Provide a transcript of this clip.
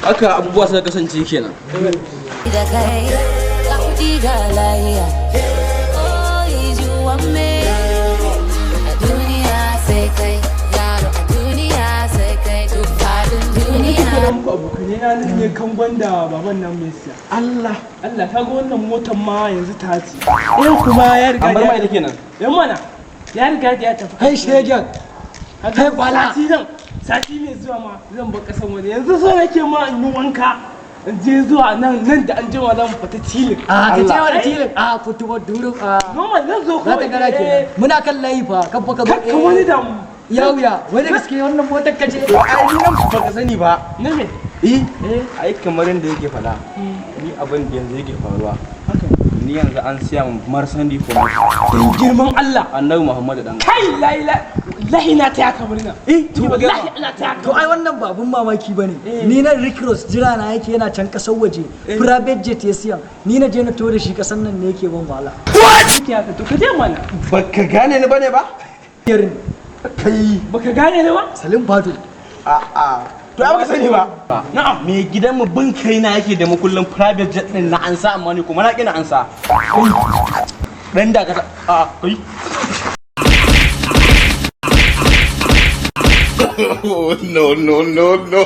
Haka abubuwa suka kasance kenan. Da kai ga kuɗi ga lahiya. Oh, is you want me? A duniya sai kai, yaro, a duniya sai kai, duk faɗin duniya. Faɗa muku, abokanai na, nan ne kan gwanda baban nan mai siya. Allah. Allah, ka ga wannan motar ma yanzu ta ce. Eh, kuma ya riga An bar da ma ita kenan. Yan mana. Ya riga da ya tafi. Kai shegen. Kai kwala. Sati zan, sati mai zuwa ma zan bar kasan waje. Yanzu so nake ma in yi wanka. In je zuwa nan nan da an jima zan fita tilin. A ka ce wa tilin a fituwar duru a. Normal zan zo Za ta kawai. gara kenan. Muna kan layi fa, kan fa ka zo. Kar ka wani damu. Ya wuya, wai da gaske wannan motar ka ce? Ai ni nan baka sani ba. Na me? Eh, ai kamar yadda yake faɗa. Ni abin da yanzu yake faruwa. Ni yanzu an siya min Mercedes for Dan girman Allah. Annabi Muhammadu dan. Kai, lai lai. Wallahi na taya ka murna. Eh, to ba ga Wallahi ina taya ka. To ai wannan ba abun mamaki bane. Ni nan Rick Ross jira na yake, yana can kasar waje. Private jet ya siya. Ni na je na to da shi kasan nan ne yake ban wahala. Yake haka, to ka je mana. Baka gane ni bane ba? Irin Kai. Baka gane ni ba? Salim Fado. A a. To ai baka sani ba. Na'am. Me gidan mu bin kai na yake da makullin private jet din na ansa, amma ni kuma na kina ansa. Dan da ka a kai. No, no, no, no.